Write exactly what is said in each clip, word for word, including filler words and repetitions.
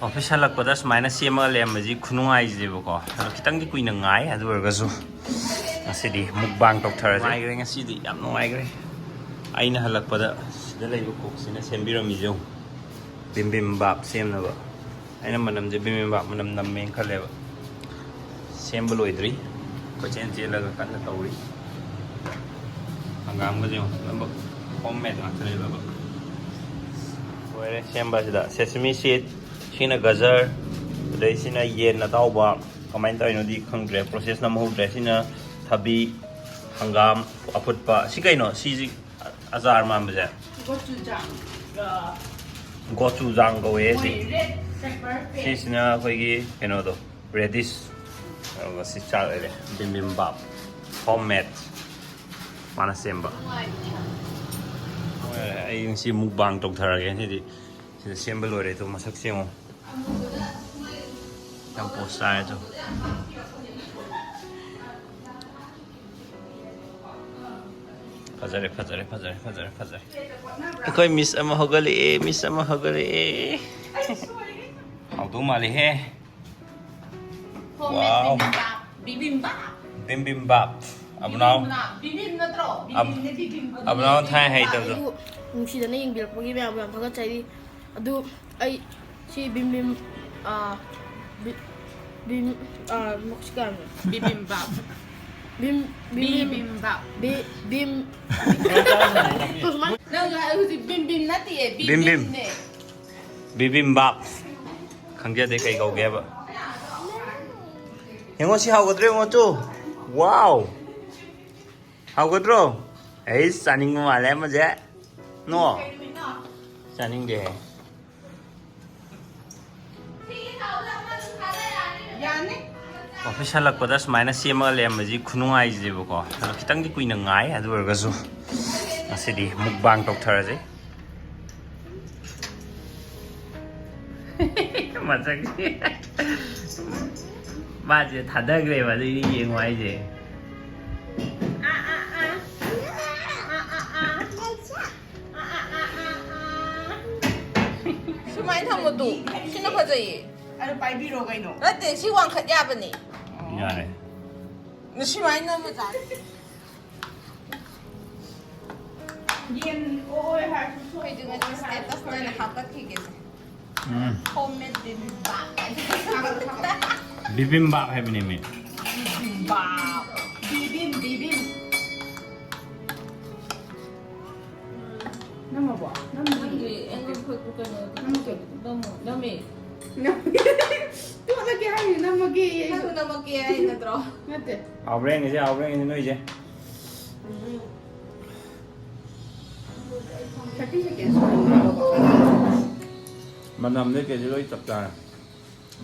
Office ꯍꯜꯂꯛꯄꯗ ꯁꯨꯃꯥꯏꯅ ꯁꯦꯝꯃꯒ ꯂꯩꯔꯝꯕꯁꯤ ꯈꯨꯅꯨꯡꯉꯥꯏꯁꯤꯗꯤꯕꯀꯣ, ꯑꯗꯣ ꯈꯤꯇꯪꯗꯤ ꯀꯨꯏꯅ ꯉꯥꯏ꯫ ꯑꯗꯨ ꯑꯣꯏꯔꯒꯁꯨ ꯉꯁꯤꯗꯤ ꯃꯨꯛꯕꯥꯡ ꯇꯧꯊꯔꯁꯦ꯫ ꯅꯨꯡꯉꯥꯏꯈ꯭ꯔꯦ ꯉꯁꯤꯗꯤ, ꯌꯥꯝ ꯅꯨꯡꯉꯥꯏꯈ꯭ꯔꯦ꯫ ꯑꯩꯅ ꯍꯜꯂꯛꯄꯗ ꯁꯤꯗ ꯂꯩꯕ ꯀꯣꯛꯁꯤꯅ ꯁꯦꯝꯕꯤꯔꯝꯃꯤꯁꯦ ꯌꯦꯡꯉꯨ, ꯕꯤꯝꯕꯤꯝꯕꯥꯞ ꯁꯦꯝꯅꯕ꯫ ꯑꯩꯅ ꯃꯅꯝꯁꯦ ꯕꯤꯝꯕꯤꯝꯕꯥꯞ ꯃꯅꯝ ꯅꯝꯃꯦꯅ ꯈꯜꯂꯦꯕ꯫ ꯁꯦꯝꯕ ꯂꯣꯏꯗ꯭ꯔꯤ꯫ ꯀꯣꯏꯆꯦꯟ ꯆꯦꯜꯂꯒ ꯀꯟꯅ ꯇꯧꯔꯤ꯫ ꯍꯪꯒꯥꯝꯒꯁꯦ ꯌꯦꯡꯉꯨ, ꯑꯅꯝꯕ ꯍꯣꯝ ꯃꯦꯗ ꯉꯥꯛꯇꯅꯦ ꯂꯣꯏꯅꯃꯛ꯫ ꯂꯣꯏꯔꯦ ꯁꯦꯝꯕ ꯑꯁꯤꯗ꯫ ꯁꯦꯁꯃꯤ ꯁꯤꯗ, ꯁꯤꯅ ꯒꯖꯔ, ꯑꯗꯩ ꯁꯤꯅ ꯌꯦꯟ ꯑꯇꯥꯎꯕ꯫ ꯀꯃꯥꯏꯅ ꯇꯧꯔꯤꯅꯣꯗꯤ ꯈꯪꯗ꯭ꯔꯦ, ꯄ꯭ꯔꯣꯁꯦꯁ ꯅꯝꯍꯧꯗ꯭ꯔꯦ꯫ ꯁꯤꯅ ꯊꯕꯤ, ꯍꯪꯒꯥꯝ ꯑꯐꯨꯠꯄ꯫ ꯁꯤ ꯀꯩꯅꯣ? ꯁꯤꯁꯤ ꯑꯆꯥꯔ ꯃꯥꯟꯕꯁꯦ꯫ ꯒꯣꯆꯨꯖꯥꯡ꯫ ꯒꯣꯆꯨꯖꯥꯡ ꯀꯧꯋꯦ ꯁꯤ꯫ ꯃꯣꯏ ꯔꯦꯗ ꯄꯦꯄꯔ ꯄꯦꯁ꯫ ꯁꯤꯁꯤꯅ ꯑꯩꯈꯣꯏꯒꯤ ꯀꯩꯅꯣꯗꯣ, ꯔꯦꯗꯤꯁ꯫ ꯑꯗꯨꯒ ꯁꯤ ꯆꯥꯛ ꯂꯩꯔꯦ, ꯕꯤꯝꯕꯤꯝꯕꯥꯞ, ꯍꯣꯝ ꯃꯦꯗ, ꯃꯥꯅ ꯁꯦꯝꯕ꯫ ꯑꯩ ꯉꯁꯤ ꯃꯨꯛꯕꯥꯡ ꯇꯧꯊꯔꯒꯦ ꯉꯁꯤꯗꯤ꯫ ꯁꯤꯗ ꯁꯦꯝꯕ ꯂꯣꯏꯔꯦ, ꯑꯗꯣ ꯃꯁꯛ ꯁꯦꯝꯃꯣ꯫ ꯌꯥꯝ ꯄꯣꯁ ꯆꯥꯔꯦ ꯑꯗꯣ꯫ ꯐꯖꯔꯦ, ꯐꯖꯔꯦ, ꯐꯖꯔꯦ, ꯐꯖꯔꯦ, ꯐꯖꯔꯦ꯫ ꯑꯩꯈꯣꯏ ꯃꯤꯁ ꯑꯃ ꯍꯧꯒꯠꯂꯛꯑꯦ, ꯃꯤꯁ ꯑꯃ ꯍꯧꯒꯠꯂꯛꯑꯦ꯫ ꯍꯥꯎꯗꯧ ꯃꯥꯜꯂꯦꯍꯦ꯫ ꯍꯣꯝꯃꯦꯗ ꯋꯥꯎ꯫ ꯕꯤꯕꯤꯝꯕꯥꯞ꯫ ꯕꯤꯕꯤꯝꯕꯥꯞ꯫ ꯕꯤꯕꯤꯝꯕꯥꯞ꯫ ꯑꯕꯨꯅꯥꯎ꯫ ꯕꯤꯕꯤꯝ ꯅꯠꯇ꯭ꯔꯣ? ꯑꯕ-, ꯕꯤꯕꯤꯝꯅꯦ, ꯕꯤꯕꯤꯝ꯫ ꯑꯕꯨꯅꯥꯎ ꯊꯥꯏ ꯍꯩꯇꯕꯗꯣ꯫ ꯑꯗꯨ ꯅꯨꯡꯁꯤꯗꯅ ꯌꯦꯡꯕꯤꯔꯛꯄꯒꯤ ꯃꯌꯥꯝꯕꯨ ꯌꯥꯝ ꯊꯥꯒꯠꯆꯔꯤ꯫ ꯑꯗꯨ ꯑꯩ ꯁꯤ ꯕꯤꯝ ꯕꯤꯝ, ꯑꯥ, ꯕꯤ-, ꯕꯤꯝ, ꯑꯥ, ꯃꯣꯛꯁꯤꯀꯥꯟ꯫ ꯕꯤꯕꯤꯝꯕꯥꯞ꯫ ꯕꯤꯝ, ꯕꯤꯝ, ꯕꯤꯕꯤꯝꯕꯥꯞ꯫ ꯕꯤ-, ꯕꯤꯝ꯫ ꯅꯪ ꯍꯧꯖꯤꯛ ꯕꯤꯝ ꯕꯤꯝ ꯅꯠꯇꯤꯌꯦ, ꯕꯤꯝ ꯕꯤꯝ꯫ ꯕꯤꯝꯅꯦ꯫ ꯕꯤꯕꯤꯝꯕꯥꯞ꯫ ꯈꯪꯖꯗꯦ ꯀꯩ ꯀꯧꯒꯦꯕ꯫ ꯌꯦꯡꯉꯣ ꯁꯤ ꯍꯥꯎꯒꯗ꯭ꯔꯣ ꯌꯦꯡꯉꯣ ꯇꯨ꯫ ꯋꯥꯎ꯫ ꯍꯥꯎꯒꯗ꯭ꯔꯣ? ꯑꯩ ꯆꯥꯅꯤꯡꯕ ꯃꯥꯜꯂꯦ ꯑꯃꯁꯦ꯫ ꯅꯣ꯫ ꯆꯥꯅꯤꯡꯗꯦꯍꯦ꯫ ꯌꯥꯅꯤ꯫ ꯑꯣꯐꯤꯁ ꯍꯜꯂꯛꯄꯗ ꯁꯨꯃꯥꯏꯅ ꯁꯦꯝꯃꯒ ꯂꯩꯔꯝꯕꯁꯤ ꯈꯨꯅꯨꯡꯉꯥꯏꯁꯤꯗꯤꯕꯀꯣ꯫ ꯑꯗꯣ ꯈꯤꯇꯪꯗꯤ ꯀꯨꯏꯅ ꯉꯥꯏ, ꯑꯗꯨ ꯑꯣꯏꯔꯒꯁꯨ ꯉꯁꯤꯗꯤ ꯃꯨꯛꯕꯥꯡ ꯇꯧꯊꯔꯁꯦ꯫ ꯃꯁꯛꯁꯦ꯫ ꯃꯥꯁꯦ ꯊꯥꯗꯈ꯭ꯔꯦꯕ, ꯑꯗꯨꯏꯅꯦ ꯌꯦꯡꯉꯣ ꯍꯥꯏꯁꯦ꯫ ꯑꯩ ꯊꯝꯃꯨꯗꯨ꯫ ꯁꯤꯅ ꯐꯖꯩꯌꯦ꯫ ꯑꯗꯨ ꯄꯥꯏꯕꯤꯔꯣ ꯀꯩꯅꯣ꯫ ꯅꯠꯇꯦ, ꯁꯤ ꯋꯥꯡꯈꯠ ꯌꯥꯕꯅꯤ꯫ ꯌꯥꯔꯦ꯫ ꯁꯨꯃꯥꯏꯅ ꯅꯝꯃ ꯆꯥꯔꯦ꯫ ꯌꯦꯟ ꯑꯣꯏ ꯍꯥꯏꯔꯁꯨ ꯁꯣꯏ ꯑꯩꯈꯣꯏꯗꯤ ꯉꯁꯤ ꯑꯣꯏ ꯍꯥꯏꯔꯁꯨ status ꯇ ꯑꯣꯏꯅ ꯁꯣꯏ꯫ ꯍꯥꯞꯀꯠꯈꯤꯒꯦꯁꯦ꯫ ꯎꯝ꯫ Homemade bibimbap ꯀꯥꯏꯅ꯫ ꯊꯥꯒꯠꯂꯣ, ꯊꯥꯒꯠꯂꯣ꯫ Bibimbap ꯍꯥꯏꯕꯅꯦꯃꯤ꯫ Bibimbap꯫ ꯕꯤꯕꯤꯝ, ꯕꯤꯕꯤꯝ꯫ ꯅꯝꯃꯕꯣ? ꯅꯝꯗ꯭ꯔꯤ꯫ ꯅꯪꯒꯤ ꯑꯩꯉꯣꯟꯗ ꯈꯣꯏ ꯀꯩꯅꯣ ꯅꯝꯃꯒꯦ꯫ ꯅꯝꯃꯣ, ꯅꯝꯃꯦ꯫ ꯅꯝ-, ꯇꯣꯠꯂꯒꯦ ꯍꯥꯏꯅꯤ, ꯅꯝꯃꯒꯦ ꯑꯩꯁꯨ꯫ ꯅꯪꯁꯨ ꯅꯝꯃꯛꯀꯦ ꯍꯥꯏ ꯅꯠꯇ꯭ꯔꯣ? ꯅꯠꯇꯦ꯫ ꯍꯥꯎꯕ꯭ꯔꯥ ꯌꯦꯡꯉꯁꯤ, ꯍꯥꯎꯕ꯭ꯔꯥ ꯌꯦꯡꯉꯁꯤ ꯅꯣꯏꯁꯦ꯫ ꯎꯝ꯫ Thirty seconds ꯃꯅꯝꯗꯤ ꯀꯦꯖꯤ ꯂꯣꯏ ꯆꯞ ꯆꯥꯔꯦ꯫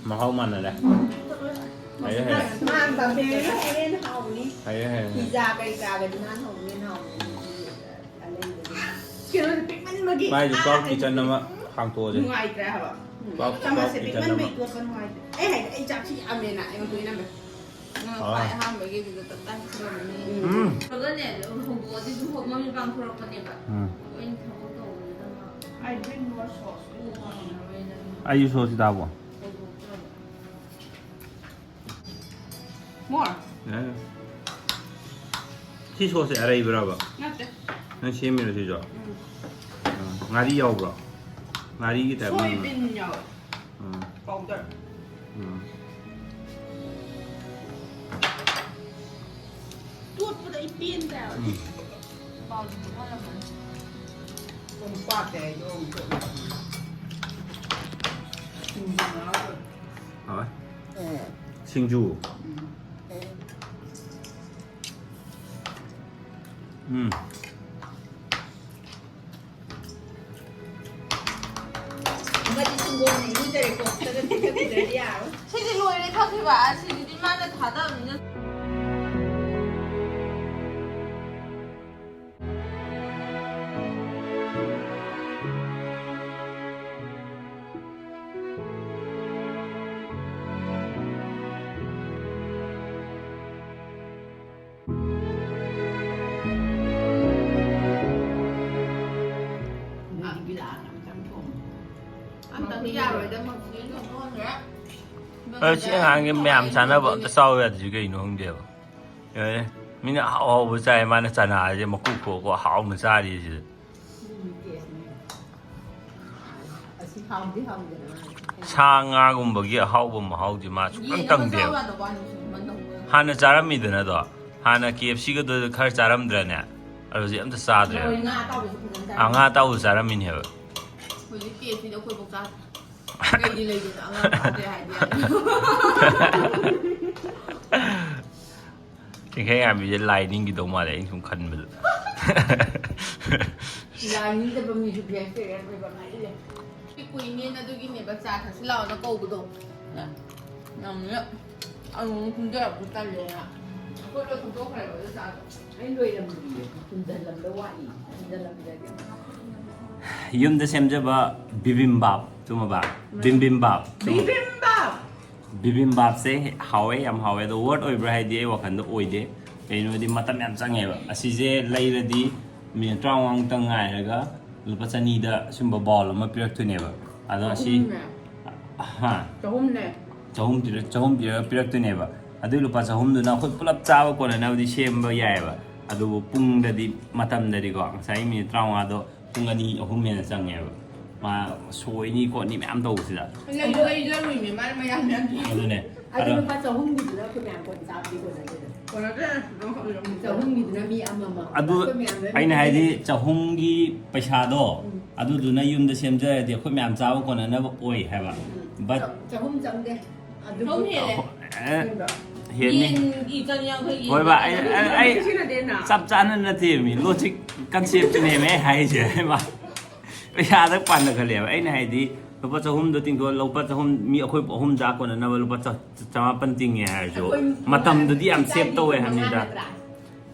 ꯃꯍꯥꯎ ꯃꯥꯟꯅꯔꯦ꯫ ꯍꯩꯔꯦ, ꯍꯩꯔꯦ꯫ ꯃꯥ ꯕꯥꯄꯦꯅ ꯍꯣꯔꯦꯟ ꯍꯥꯎꯕꯅꯤ꯫ ꯍꯩꯔꯦ, ꯍꯩꯔꯦ, ꯍꯩꯔꯦ꯫ ꯄꯤꯖꯥ ꯀꯔꯤ ꯀꯔꯥꯒꯗꯤ ꯃꯥꯅ ꯍꯧꯕꯅ ꯍꯦꯟꯅ ꯍꯥꯎꯕꯅꯤ꯫ ꯑꯗꯨꯗꯤ ꯑꯂꯩꯕꯗꯤ꯫ ꯀꯩꯅꯣꯗꯤ ꯄꯤꯛꯃꯟꯕꯒꯤ ꯃꯥꯏꯁꯨ ꯑꯥ cloud kitchen ꯑꯃ ꯍꯥꯡꯇꯣꯛꯑꯁꯦ꯫ ꯅꯨꯡꯉꯥꯏꯇ꯭ꯔꯦ ꯍꯥꯏꯕ꯫ ꯎꯝ꯫ Cloud, ꯆꯥꯃꯁꯁꯦ cloud kitchen ꯄꯤꯛꯃꯟꯕꯒꯤ ꯑꯃ꯫ ꯇꯣꯠꯄ ꯅꯨꯡꯉꯥꯏꯇ꯭ꯔꯦ꯫ ꯑꯩ ꯍꯥꯏꯗꯤ ꯑꯩ ꯆꯥꯛꯁꯤ ꯌꯥꯝꯃꯦꯅ ꯑꯩꯉꯣꯟꯗ ꯏꯅꯝꯃ꯫ ꯉꯥ ꯑꯥ꯫ ꯐ꯭ꯔꯥꯏ ꯑꯍꯥꯟꯕꯒꯤꯗꯨꯗ ꯇꯞ ꯇꯥꯏ ꯄꯤꯁꯤꯜꯂꯝꯃꯅꯤ꯫ ꯎꯝ꯫ ꯑꯗꯨꯒꯅꯦ, ꯍꯧꯗꯣꯛꯑꯗꯤ ꯑꯗꯨꯝ ꯃꯃꯤꯠ ꯄꯥꯡꯊꯣꯔꯛꯄꯅꯦꯕ꯫ ꯎꯝ꯫ ꯑꯗꯣ ꯑꯩꯅ ꯊꯕꯛ ꯇꯧꯕꯗꯨꯗ ꯃꯥ I drink more sauce. ꯎ ꯐꯪꯉꯔꯣꯏꯅ ꯑꯗꯨꯝ ꯑꯩꯁꯨ ꯁꯣꯁꯤ ꯇꯥꯕꯣ꯫ ꯍꯧꯗꯣꯛꯇ꯭ꯔꯕ꯫ More? ꯌꯥꯏ, ꯌꯥꯏ꯫ ꯁꯤ ꯁꯣꯁꯁꯦ ꯑꯔꯩꯕ꯭ꯔꯕ? ꯅꯠꯇꯦ꯫ ꯅꯪ ꯁꯦꯝꯃꯤꯔꯣ ꯁꯤꯁꯨ? ꯎꯝ꯫ ꯎꯝ꯫ ꯉꯥꯔꯤ ꯌꯥꯎꯕ꯭ꯔꯣ? ꯉꯥꯔꯤꯒꯤ type ꯃꯅꯝ꯫ ꯁꯣꯏꯕꯤꯟ ꯌꯥꯎꯋꯦ꯫ ꯎꯝ꯫ Powder꯫ ꯎꯝ꯫ ꯇꯣꯠꯄꯗ ꯑꯩ ꯄꯦꯟꯗꯦ ꯍꯥꯏꯕ꯫ ꯎꯝ꯫ ꯄꯥꯎꯗꯤ ꯇꯣꯠꯂꯝꯃꯅꯤ꯫ ꯀꯣꯝꯄꯥꯛꯇ ꯑꯩꯗꯣ ꯑꯃꯨꯛ ꯇꯣꯠꯂꯦ꯫ ꯁꯤꯡꯖꯨ ꯉꯥꯎꯔꯦ꯫ ꯍꯥꯎꯋꯦ꯫ ꯑꯦ꯫ ꯁꯤꯡꯖꯨ꯫ ꯎꯝ꯫ ꯑꯦ꯫ ꯎꯝ꯫ ꯑꯃꯗꯤ ꯁꯪꯒꯣꯝꯅ ꯏꯔꯨꯖꯔꯦꯀꯣ꯫ ꯈꯔ ꯈꯔ ꯊꯛꯈꯤꯗ꯭ꯔꯗꯤ ꯌꯥꯔꯣꯏ꯫ ꯁꯤꯗꯤ ꯂꯣꯏꯔꯦ ꯊꯛꯈꯤꯕ꯫ ꯑꯁꯤꯗꯨꯗꯤ ꯃꯥꯅ ꯊꯥꯗꯕꯅꯤꯅ꯫ ꯌꯥꯔꯣꯏꯗ, ꯃꯛꯁꯤꯗꯤ ꯂꯣꯟꯈ꯭ꯔꯦ꯫ ꯑꯗꯣ ꯁꯤ ꯑꯉꯥꯡꯒꯤ ꯃꯌꯥꯝ ꯆꯥꯅꯕ ꯑꯝꯇ ꯆꯥꯎ ꯌꯥꯗ꯭ꯔꯤꯁꯤ ꯀꯩꯅꯣ ꯈꯪꯗꯦꯕ꯫ ꯌꯥꯔꯦ꯫ ꯃꯤꯅ ꯑꯍꯥꯎ ꯑꯍꯥꯎꯕ ꯆꯥꯏ, ꯃꯥꯅ ꯆꯅꯥꯁꯦ ꯃꯀꯨ ꯈꯣꯛꯑ ꯍꯥꯎꯅ ꯆꯥꯔꯤ ꯁꯤꯗ꯫ ꯁꯥ ꯉꯥꯒꯨꯝꯕꯒꯤ ꯑꯍꯥꯎꯕ ꯃꯍꯥꯎꯗꯤ ꯃꯥ ꯁꯨꯡꯇꯪ ꯇꯪꯗꯦꯕ꯫ ꯍꯥꯟꯅ ꯆꯥꯔꯝꯃꯤꯗꯅꯗꯣ, ꯍꯥꯟꯅ ꯀꯦ ꯑꯦꯐ ꯁꯤꯒꯗꯣ ꯈꯔ ꯆꯥꯔꯝꯗ꯭ꯔꯅꯦ? ꯑꯗꯨ ꯍꯧꯖꯤꯛ ꯑꯝꯇ ꯆꯥꯗ꯭ꯔꯦꯕ꯫ ꯉꯥ ꯑꯇꯥꯎꯕꯁꯨ ꯐꯖꯅ ꯆꯥꯏ꯫ ꯑꯥ, ꯉꯥ ꯑꯇꯥꯎꯕ ꯆꯥꯔꯝꯃꯤꯅꯦꯕ꯫ ꯍꯧꯖꯤꯛ ꯀꯦ ꯑꯦꯐ ꯁꯤꯗ ꯑꯩꯈꯣꯏꯐꯥꯎ ꯆꯥꯗ꯭ꯔꯦ꯫ ꯀꯩꯗꯤ ꯂꯩꯗꯅ ꯑꯉꯥꯡ ꯆꯥꯗ꯭ꯔꯦ ꯍꯥꯏꯗꯤ ꯌꯥꯗꯦ꯫ ꯆꯤꯡꯈꯩꯉꯥꯟꯕꯤꯁꯦ ꯂꯥꯏ ꯅꯤꯡꯈꯤꯗꯧ ꯃꯥꯜꯂꯦ, ꯑꯩꯅ ꯁꯨꯝ ꯈꯟꯕꯗ꯫ ꯂꯥꯏ ꯅꯤꯡꯗꯕ ꯃꯤꯁꯨ ꯚꯦꯖꯇꯦꯔꯤꯌꯟ ꯑꯣꯏꯕ ꯉꯥꯏꯔꯦ꯫ ꯁꯤ ꯀꯨꯏꯅꯦꯅ ꯑꯗꯨꯒꯤꯅꯦꯕ ꯆꯥ ꯊꯛꯁꯤ ꯂꯥꯛꯑꯣꯅ ꯀꯧꯕꯗꯣ꯫ ꯅꯪꯅ ꯑꯃꯨꯛ ꯀꯨꯝꯊꯔꯛꯄ ꯇꯜꯂꯦꯅ꯫ ꯑꯩꯈꯣꯏ ꯂꯣꯏ ꯈꯨꯝꯗꯣꯛꯈ꯭ꯔꯦꯕ ꯑꯗꯨ ꯆꯥꯗꯣ꯫ ꯑꯩ ꯂꯣꯏꯔꯝꯗ꯭ꯔꯤꯌꯦ꯫ ꯍꯨꯟꯖꯜꯂꯝꯗ ꯋꯥꯠꯂꯤ꯫ ꯍꯨꯟꯖꯜꯂꯝꯗ꯭ꯔꯗꯤ ꯑꯃꯨꯛ ꯍꯥꯞꯄꯛꯀꯅꯤ꯫ ꯌꯨꯝꯗ ꯁꯦꯝꯖꯕ ꯕꯤꯕꯤꯝꯕꯥꯞ, ꯆꯨꯝꯃꯕ? ꯕꯤꯝꯕꯤꯝꯕꯥꯞ꯫ ꯆꯨꯝꯃꯕ? ꯕꯤꯕꯤꯝꯕꯥꯞ! ꯕꯤꯕꯤꯝꯕꯥꯞꯁꯦ ꯍꯥꯎꯋꯦ, ꯌꯥꯝ ꯍꯥꯎꯋꯦ꯫ ꯑꯗꯣ ꯋꯔꯠ ꯑꯣꯏꯕ꯭ꯔꯥ ꯍꯥꯏꯗꯤ ꯑꯩ ꯋꯥꯈꯜꯗ ꯑꯣꯏꯗꯦ꯫ ꯀꯩꯒꯤꯅꯣꯗꯤ ꯃꯇꯝ ꯌꯥꯝ ꯆꯪꯉꯦꯕ꯫ ꯑꯁꯤꯁꯦ ꯂꯩꯔꯗꯤ ꯃꯤꯅꯤꯠ ꯇꯔꯥꯃꯉꯥꯃꯨꯛꯇꯪ ꯉꯥꯏꯔꯒ ꯂꯨꯄꯥ ꯆꯅꯤꯗ ꯁꯨꯝꯕ ꯕꯥꯎꯜ ꯑꯃ ꯄꯤꯔꯛꯇꯣꯏꯅꯦꯕ꯫ ꯑꯗꯣ ꯑꯁꯤ, ꯆꯍꯨꯝꯅꯦ꯫ ꯍꯥ? ꯆꯍꯨꯝꯅꯦ꯫ ꯆꯍꯨꯝ ꯄꯤꯔ-, ꯆꯍꯨꯝ ꯄꯤꯔꯒ ꯄꯤꯔꯛꯇꯣꯏꯅꯦꯕ꯫ ꯑꯗꯨꯏ ꯂꯨꯄꯥ ꯆꯍꯨꯝꯗꯨꯅ ꯑꯩꯈꯣꯏ ꯄꯨꯂꯞ ꯆꯥꯕ ꯀꯣꯟꯅꯅꯕꯗꯤ ꯁꯦꯝꯕ ꯌꯥꯏꯑꯕ꯫ ꯑꯗꯨꯕꯨ ꯄꯨꯡꯗꯗꯤ, ꯃꯇꯝꯗꯗꯤꯀꯣ, ꯉꯁꯥꯏ ꯃꯤꯅꯤꯠ ꯇꯔꯥꯃꯉꯥꯗꯣ ꯄꯨꯡ ꯑꯅꯤ ꯑꯍꯨꯝ ꯍꯦꯟꯅ ꯆꯪꯉꯦꯕ꯫ ꯃꯥ ꯁꯣꯏꯅꯤ ꯈꯣꯠꯅꯤ ꯃꯌꯥꯝ ꯇꯧꯕꯁꯤꯗ꯫ ꯂꯩꯁꯨ ꯂꯩꯖꯔꯨꯏꯅꯦ, ꯃꯥꯅ ꯃꯌꯥꯝ ꯃꯌꯥꯝ ꯄꯤ꯫ ꯑꯗꯨꯅꯦ꯫ ꯑꯗꯣ ꯑꯗꯣ ꯂꯨꯄꯥ ꯆꯍꯨꯝꯒꯤꯗꯨꯅ ꯑꯩꯈꯣꯏ ꯃꯌꯥꯝ ꯀꯣꯟ ꯆꯥꯕꯗꯤ ꯀꯣꯟꯅꯗꯦꯗꯅ꯫ ꯀꯣꯟꯅꯗꯦ꯫ ꯆꯍꯨꯝꯒꯤꯗꯨꯅ ꯃꯤ ꯑꯃꯃꯝ꯫ ꯑꯗꯨ ꯑꯩꯈꯣꯏ ꯃꯌꯥꯝ ꯂꯣꯏꯅ ꯑꯩꯅ ꯍꯥꯏꯗꯤ ꯆꯍꯨꯝꯒꯤ ꯄꯩꯁꯥꯗꯣ, ꯎꯝ꯫ ꯑꯗꯨꯗꯨꯅ ꯌꯨꯝꯗ ꯁꯦꯝꯖꯔꯗꯤ ꯑꯩꯈꯣꯏ ꯃꯌꯥꯝ ꯆꯥꯕ ꯀꯣꯟꯅꯅꯕ ꯑꯣꯏ ꯍꯥꯏꯕ꯫ ꯎꯝ꯫ But ꯆꯍꯨꯝ ꯆꯪꯗꯦ꯫ ꯑꯗꯨꯕꯨ ꯆꯍꯨꯝ ꯍꯦꯜꯂꯦ꯫ ꯑꯍꯣ-, ꯑꯦ, ꯍꯦꯟꯕ꯭ꯔꯣ? ꯍꯦꯟꯅꯤ꯫ ꯌꯦꯟꯒꯤ ꯆꯅꯤꯌꯥꯡꯈꯩ ꯌꯦꯟ ꯍꯣꯏꯕ, ꯑꯩ, ꯑꯩ, ꯑꯩ ꯁꯤꯅꯗꯦꯅ꯫ ꯆꯞ ꯆꯥꯅ ꯅꯠꯇꯦꯃꯤ, logic concepꯇꯨꯅꯦꯃꯤ ꯑꯩ ꯍꯥꯏꯁꯦ, ꯍꯥꯏꯕ꯫ ꯄꯩꯁꯥꯗ ꯄꯥꯟꯅ ꯈꯜꯂꯦꯕ꯫ ꯑꯩꯅ ꯍꯥꯏꯗꯤ, ꯂꯨꯄꯥ ꯆꯍꯨꯝꯗꯣ ꯇꯤꯡꯊꯣꯛꯑ, ꯂꯨꯄꯥ ꯆꯍꯨꯝ, ꯃꯤ ꯑꯩꯈꯣꯏ ꯑꯍꯨꯝ ꯆꯥ ꯀꯣꯟꯅꯅꯕ ꯂꯨꯄꯥ ꯆ-, ꯆꯃꯥꯄꯟ ꯇꯤꯡꯉꯦ ꯍꯥꯏꯔꯁꯨ, ꯑꯩꯈꯣꯏ ꯃꯇꯝꯗꯨꯗꯤ ꯌꯥꯝ ꯃꯉꯥ save ꯇꯧꯋꯦ ꯍꯥꯏꯕꯅꯤꯗ꯫ ꯅꯠꯇ꯭ꯔꯥ?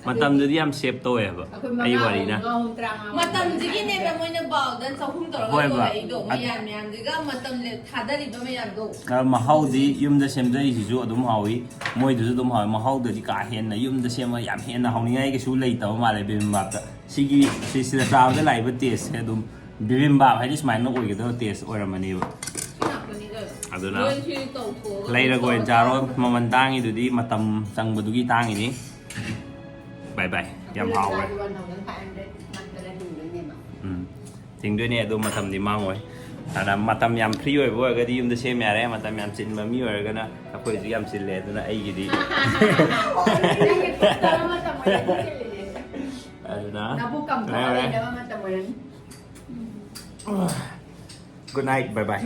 ꯃꯇꯝꯗꯨꯗꯤ ꯌꯥꯝ save ꯇꯧꯋꯦ ꯍꯥꯏꯕ꯫ ꯑꯩꯈꯣꯏ ꯑꯩ ꯃꯉꯥ ꯋꯥꯔꯤꯅ꯫ ꯑꯣꯏꯔꯒ ꯑꯍꯨꯝ ꯇꯔꯥꯃꯉꯥ ꯃꯇꯝꯁꯤꯒꯤꯅꯦꯕ ꯑꯣꯏꯔꯒ ꯃꯣꯏꯅ ꯕꯥꯎꯗ ꯆꯍꯨꯝ ꯇꯧꯔꯒ ꯍꯣꯏꯕ꯫ ꯌꯣꯜꯂꯛꯏꯗꯣ, ꯑꯗ ꯃꯌꯥꯝ ꯃꯌꯥꯝꯁꯤꯒ ꯃꯇꯝ ꯂꯦ-, ꯊꯥꯗꯔꯤꯕ ꯃꯌꯥꯝꯗꯣ꯫ ꯑ, ꯃꯍꯥꯎꯗꯤ ꯌꯨꯝꯗ ꯁꯦꯝꯖꯔꯤꯁꯤꯁꯨ ꯑꯗꯨꯝ ꯍꯥꯎꯏ, ꯃꯣꯏꯗꯨꯁꯨ ꯑꯗꯨꯝ ꯍꯥꯎꯏ꯫ ꯃꯍꯥꯎꯗꯗꯤ ꯀꯥ ꯍꯦꯟꯅ ꯌꯨꯝꯗ ꯁꯦꯝꯃꯒ ꯌꯥꯝ ꯍꯦꯟꯅ ꯍꯥꯎꯅꯤꯡꯉꯥꯏ ꯀꯩꯁꯨ ꯂꯩꯇꯕ ꯃꯥꯜꯂꯦ ꯕꯤꯕꯤꯝꯕꯥꯞꯇ꯫ ꯁꯤꯒꯤ, ꯁꯤ, ꯁꯤꯗ ꯆꯥꯕꯗ ꯂꯥꯛꯏꯕ tasteꯁꯦ ꯑꯗꯨꯝ ꯕꯤꯕꯤꯝꯕꯥꯞ ꯍꯥꯏꯗꯤ ꯁꯨꯃꯥꯏꯅ ꯑꯣꯏꯒꯗꯕ ꯇꯦꯁ ꯑꯣꯏꯔꯝꯃꯅꯦꯕ꯫ ꯑꯗꯨꯅ ꯂꯩꯔꯒ ꯑꯣꯏꯅ ꯆꯥꯔꯣ꯫ ꯃꯃꯜ ꯇꯥꯡꯉꯤꯗꯨꯗꯤ ꯃꯇꯝ ꯆꯪꯕꯗꯨꯒꯤ ꯇꯥꯡꯉꯤꯅꯤ꯫ ꯕꯥꯏ ꯕꯥꯏ꯫ ꯌꯥꯝ ꯍꯥꯎꯈ꯭ꯔꯦ꯫ ꯎꯝ꯫ ꯊꯤꯡꯗꯣꯏꯅꯦ, ꯑꯗꯣ ꯃꯇꯝꯗꯤ ꯃꯥꯡꯉꯣꯏ꯫ ꯑꯗ ꯃꯇꯝ ꯌꯥꯝ ꯐ꯭ꯔꯤ ꯑꯣꯏꯕ ꯑꯣꯏꯔꯒꯗꯤ ꯌꯨꯝꯗ ꯁꯦꯝ ꯌꯥꯔꯦ꯫ ꯃꯇꯝ ꯌꯥꯝ ꯆꯤꯟꯕ ꯃꯤ ꯑꯣꯏꯔꯒꯅ ꯑꯩꯈꯣꯏꯁꯨ ꯌꯥꯝ ꯆꯤꯜꯂꯦ, ꯑꯗꯨꯅ ꯑꯩꯒꯤꯗꯤ ꯑꯗꯨꯅ ꯂꯩꯔꯦ꯫ Good night, bye bye.